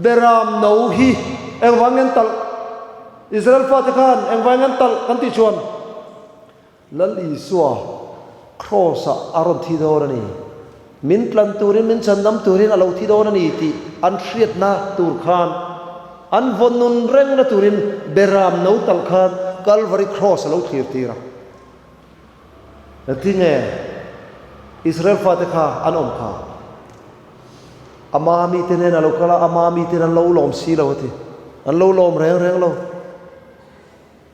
Beram no hi engvang ngen talh? Israel fate khan engvang ngen talh kan tih chuan Lal Isua Kraws ah a rawn thi dawn a ni. Min tlan turin, min chhandam turin a lo thi dawn a ni tih an hriatna tur khan, an vawn nun rengna turin Beram no talh khan Kalvari Kraws a lo thlir tir a. Engtinge Israel fate kha an awm kha? Ama mite nen a lo kal a, ama miten an lo lawm si lo a ti. An lo lawm reng reng lo.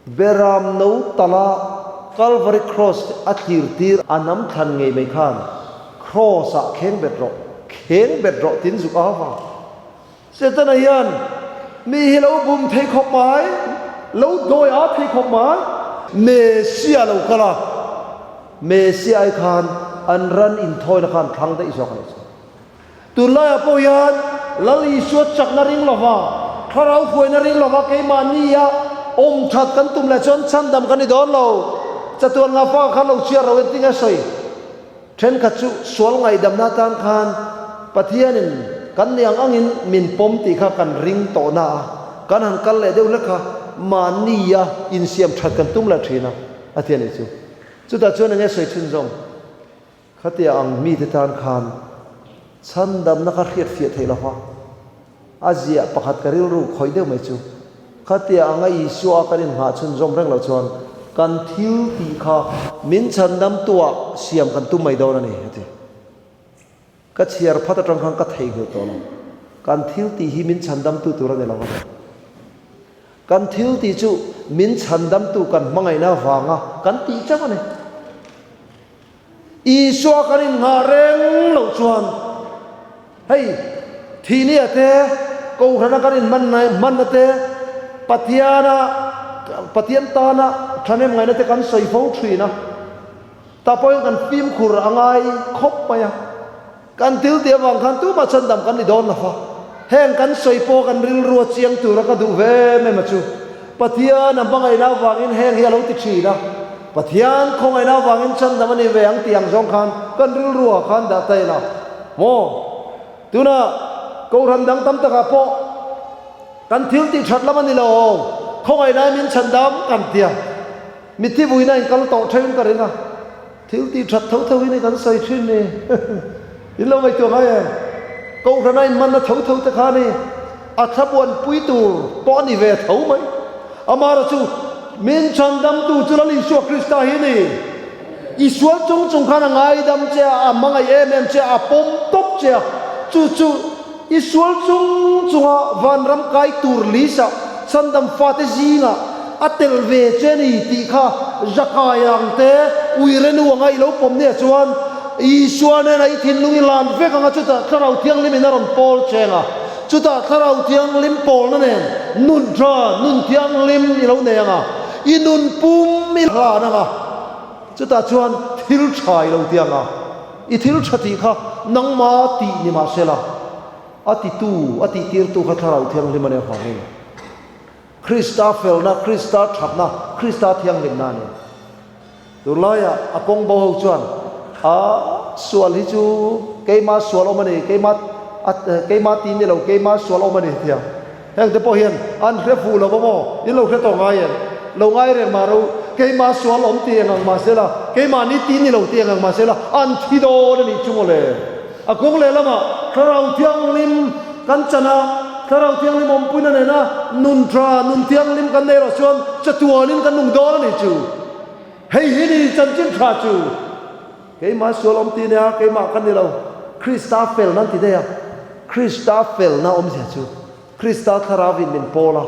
Beram no tala Calvary Cross a thlir tir a nam thlan ngei mai khan Cross ah kheng bet rawh, kheng bet rawh tin zuk a va. Setana hian mi hi lo bum thei khawp mai, lo dawi a thei khawp mai. Messia lo kal a, Messia ai khan an ran inthawina khan thlang daih zawk a nih chu. Tunlaiah pawh hian Lal Isua chakna ring lova, thlarau huaina ring lova keimahnia awm that kan tum leh chuan chhandam kan ni dawn lo. Chatuan nga fa khan lo chhiar lo engtin nge sawi? Thenkhat chu sual ngaihdamna atan khan Pathianin kan ni ang angin min pawm tih kha kan ring tawh na a, kan han kal leh deuh hlek kha mahnia insiam that kan tum leh thin a, a ti a nih chu. Chutah chuan enge sawi chhunzawm? Khatia ang mite tan khan chhandamna kha hriat fiah theih lo va, a ziah pakhat ka rilru khawih deuh mai chu. Khatia anga Isua kan inhngah chhunzawm reng loh chuan kan thil tih kha min chhandamtuah siam kan tum mai dawn a ni, a ti. Ka chhiar phat atang khan ka theihnghilh tawh lo. Kan thil tih hi min chhandamtu tur a ni lo va. Kan thil tih chu min chhandamtu kan hmangaihna avanga kan tih chauh a ni. Isua kan inngah reng loh chuan hei thihnia te, Kohhrana kan inhmanna te, Pathiana Pathian tana thahnem ngaihna te kan sawi fo thin a, tah pawhin kan fimkhur a ngai khawp mai a. Kan thil tih avang khan tumah chhandam kan ni dawn lo va, heng kan sawi pawh kan rilru a chiang tura ka duh ve em em a chu. Pathian a hmangaihna avangin heng hi a lo ti thin a, Pathian khawngaihna avangin chhandam a ni ve ang tih ang zawng khan kan rilruah khan dah ta ila maw? Tuna Kohhran dang tam takah pawh kan thil tih that lam a ni lo, khawngaihnain min chhandam kan ti a, mitthi vuina in kal tawh theuhin ka ring a. Thil tih that tho tho hi ni kan sawi thin ni. In lo ngaihtuah ngai em? Kohhran a inhmanna tho tho te kha ni a thlamuan pui tur pawh a ni ve tho mai. Amara chu min chhandamtu chu Lal Isua Krista hi ni. I sual chung chung khan a ngaidam che a, a hmangaih em em che a, a pawm tawp che a. Chu chu i sual chung chunga vanram kai tur lisa chhandam fate zingah a tel ve che ni tih kha Zakai ang te uire nu anga i lo pawm nia chuan Isua nena i thinlung i lan vek anga chutah Thlarau Thianghlim in a rawn pawl cheng a, chutah Thlarau Thianghlim pawlna nen nun tha, nun thianghlim i lo nei anga, i nun pum i hlan anga, chutah chuan thil tha i lo ti anga, i thil tha tih kha nangma tih ni mahsela a titu, a tihtirtu kha Thlarau Thianghlim a nih avangin. Krista felna, Krista thatna, Krista thianghlimna a ni. Tunlaiah a kawng bo ho chuan, A sual hi chu keima sual awm a ni, keima keima ti ni lo, keima sual awm a ni tia. Heng te pawh hian an hre fuh lo va maw? In lo hre tawh ngai em? Lo ngai reng mah ro, keima sual awm ti eng ang mah sela, keimahni ti ni lo ti eng ang mah sela, an thi dawn a nih chu maw le. A kawng lehlamah Thlarau Thianghlim kan chan a, Thlarau Thianghlim awmpuina nena nun tha, nun thianghlim kan neih erawh chuan chatuanin kan nung dawn a ni chu. Hei hi ni chanchin tha chu. Keimah sual awm ti nia, keimah ka ni lo. Krista felna an ti daih a, Krista felna awmzia chu Krista Thlarauin min pawl a,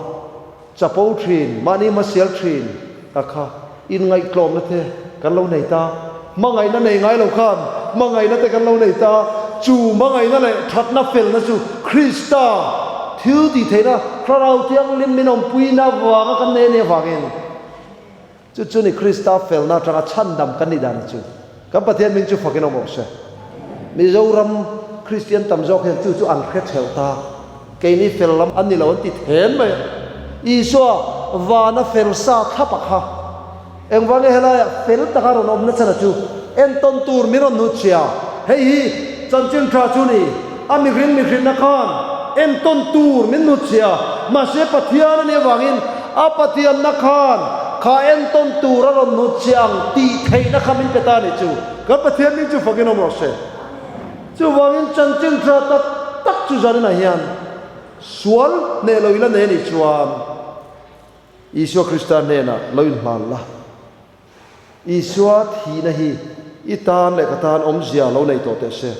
chapo thin, mahni hmasial thin ka kha inngaihtlawmna te kan lo nei ta, hmangaihna nei ngai lo khan hmangaihna te kan lo nei ta, chu hmangaihna leh thatna felna chu Krista thil tih theihna Thlarau Thianghlim min awmpuina avanga kan nei a nih avangin chu chu ni Krista felna atanga chhandam kan nih dan chu kan Pathian hming chu fakin awm rawh se. Mizoram Kristian tam zawk hian chu chu an hre theuh ta. Keini fel lam an ni lo an ti then mai a. Isua vana fel sa thlap a kha. Engvang nge helaiah fel taka rawn awm nachhan a chu entawn tur min rawn hnutchhia. Hei hi chanchin tha chu ni. A mihring mihrinna khan. Entawn tur min hnutchhiah a, mahse Pathian a nih avangin a Pathianna khan kha entawn tur a rawn hnutchhiah ang tih theihna kha min pe ta a nih chu. Kan Pathian hming chu fakin awm rawh se. Chuvangin chanchin tha tak tak chu zaninah hian sual hneh lo ila nei a nih chuan Isua Krista hnenah lo inhlan la. Isua thihna hi i tan leh ka tan awmzia lo nei tawh teh se.